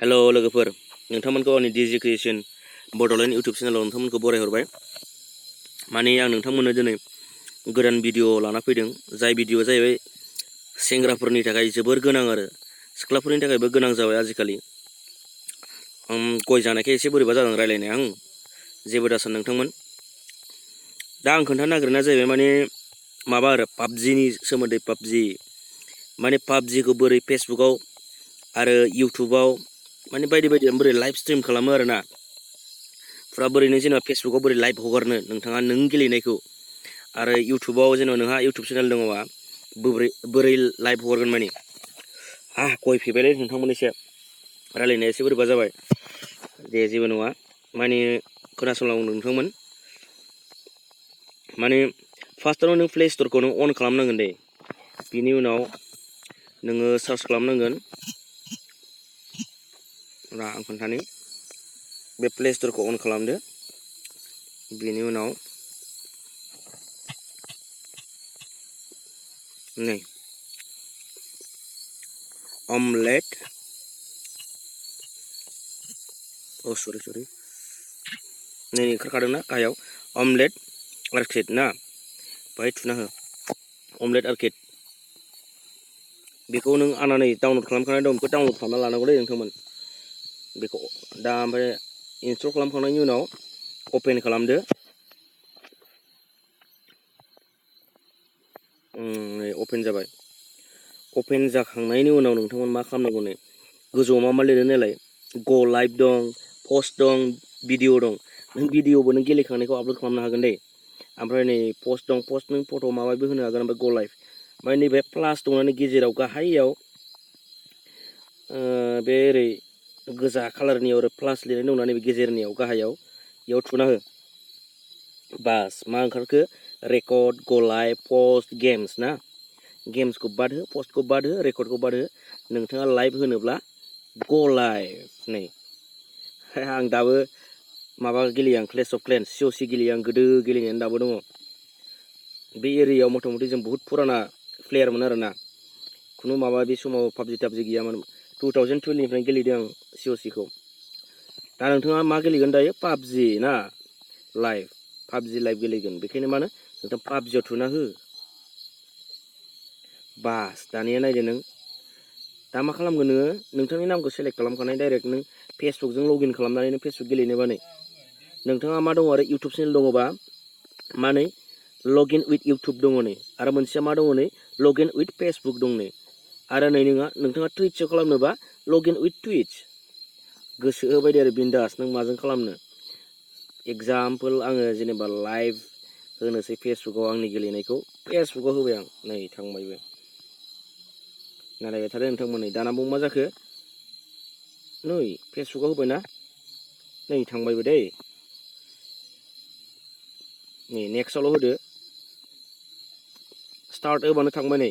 Hello लोगोफोर नोंथांमोनखौ आंनि digi creation Bodoland YouTube चेनेलाव नोंथांमोनखौ बरायहरबाय। माने आं नोंथांमोननो दिनै गोदान भिडिअ लाना फैदों। जाय भिडिअआ जाहैबाय सेंग्राफोरनि थाखाय जोबोर गोनां आरो सिख्लाफोरनि थाखायबो गोनां जाबाय आजिखालि। गय जानायखाय एसे बोरैबा जादों रायलायनाया जेबो दासान नोंथांमोन। दा आं खोन्थानो नागिरनाया जाहैबाय माने माबा आरो पाबजिनि सोमोन्दै। पाबजि माने पाबजिखौ बोरै फेसबुकआव आरो इउटुबाव माने बायदि बोरै लाइभ स्ट्रिम खालामो आरोना। फुरा बोरै नों जेनेबा फेसबुकाव बोरै लाइभ हगारनो नोंथाङा नों गेलेनायखौ, आरो इउटुबाव जेनेबा नोंहा इउटुब चेनेल दङबा बोरै लाइभ हगारगोन माने। गय फेबायलै नोंथांमोन एसे रायलायनाया एसे बोरैबा जाबाय। दे जेबो नङा माने खोनासंलां नोंथांमोन। माने फार्स्टआवनो नों प्ले स्ट'रखौ नों अन खालामनांगोन दे। बिनि उनाव नोङो सार्च खालामनांगोन। आं खोन्थानि बे प्ले स्ट'रखौ अन खालामदो। बेनि उनाव नै अमलेट सरि नै ओंखारखादोंना गाहायाव अमलेट आर्केड ना, बाहाय थुना हो अमलेट आर्केड। बेखौ नों आंना नै डाउनलड खालामखानाय दं, बेखौ डाउनलड खालामना लानांगौ दे नोंथांमोन। बेखौ दा ओमफ्राय इनस्टल खालामखांनायनि उनाव अपेन खालामदो। अपेन जाबाय। अपेन जाखांनायनि उनाव नोंथांमोन मा खालामनांगौ, नै गोजौआव मा लिरदों नायलाय, ग लाइभ दं, पस्ट दं, भिडिअ दं। नों भिडिअबो नों गेलेखांनायखौ आपल'ड खालामनो हागोन दे। ओमफ्राय नै पस्ट दं, पस्ट नों फट' माबाबो होनो हागोन। ओमफ्राय ग लाइभ, ओमफ्राय नैबे प्लास दंना गेजेराव गाहायाव बे ओरै गोजा कालारनियाव आरो प्लास लिरनाय दंना नैबे गेजेरनियाव गाहायाव, बेयाव थुना हो। बास मा ओंखारखो, रेकर्ड, ग लाइभ, पस्ट, गेम्स ना। गेम्सखौ बाद हो, पस्टखौ बाद हो, रेकर्डखौ बाद हो। नोंथाङा लाइभ होनोब्ला ग लाइभ। नै आं दाबो माबा गेलेयो, आं क्लेश अफ क्लेन्स COC गेलेयो आं गोदो गेलेनायानो दाबो दङ। बे एरियायाव मथा मथि जों बुहुत फुराना प्लेयारमोन आरोना। खुनु माबा बे समाव पाबजि टाबजि गैयामोन। 2012निफ्राय गेलेदों आं COCखौ। दा नोंथाङा मा गेलेगोन दायो, पाबजि ना लाइभ, पाबजि लाइभ गेलेगोन। बेखायनो मानो नोंथां पाबजियाव थुना हो। बास दानिया नायदो नों दा मा खालामगोन, नोङो नोंथांनि नामखौ सेलेक्ट खालामखानाय डाइरेक्ट नों फेसबुकजों लगइन खालामनानै नों फेसबुक गेलेनोबा नै नोंथाङा मा दङ आरो इउटुब चेनेल दङबा मा नै लगइन उइथ इउटुब दङ नै, आरो मोनसेया मा दङ नै लगइन उइथ फेसबुक दं नै, आरो नै नोंथाङा टुइट्सआव खालामनोबा लगइन उइथ टुइट्स। गोसो होबायदि आरो बिन्दास नों माजों खालामनो। एगजामपोल आङो जेनेबा लाइभ होनोसै फेसबुकाव आंनि गेलेनायखौ फेसबुकाव होबाय आं। नै थांबायबो, नायलायबाय थादो नोंथांमोन। नै दाना मा जाखो, नै फेसबुकाव होबायना, नै थांबायबो दै। नै नेक्स्टआवल' होदो, स्टार्ट होबानो थांबाय नै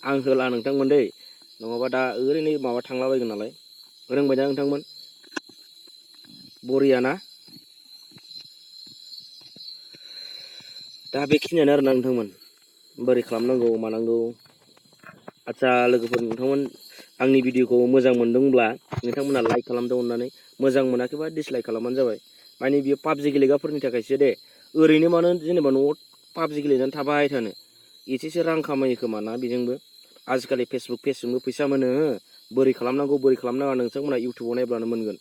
आं होला नोंथांमोन दै, नङाबा दा ओरैनो माबा थांलाबायगोन नालाय। रोंबाय दा नोंथांमोन, बरियाना। दा बेखिनियानो आरोना नोंथांमोन, बोरै खालामनांगौ मानांगौ। आदसा लोगोफोर, नोंथांमोन आंनि भिडिअखौ मोजां मोनदोंब्ला नोंथांमोना लाइक खालामदो अननानै। मोजां मोनाखैबा डिसलाइक खालामबानो जाबाय। माने बियो पाबजि गेलेग्राफोरनि थाखायसो दे। ओरैनो मानो जेनेबा न'आव पाबजि गेलेनानै थाबाय थानो, एसेसो रां खामायो खोमा ना बेजोंबो। आजिखालि फेसबुकजोंबो फैसा मोनो। बोरै खालामनांगौ बोरै खालामनाङा नोंथांमोना इउटुबाव नायब्लानो मोनगोन।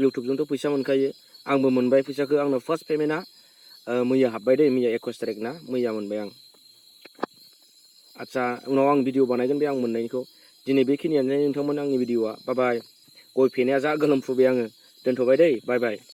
इउटुबजोंथ' फैसा मोनखायो। आंबो मोनबाय फैसाखौ। आंनो फार्स्ट पेमेन्टआ मैया हाबबाय दै, मैया 21 तारिख ना, मैया मोनबाय आं। आदसा उनाव आं भिडिअ बानायगोन बे आं मोननायनिखौ। दिनै बेखिनियानो नोंथांमोन आंनि भिडिअआ। बाय बाय। गय फेनाया जा गोलोमफ्रुबाय आङो। दोनथ'बाय दै, बाय बाय।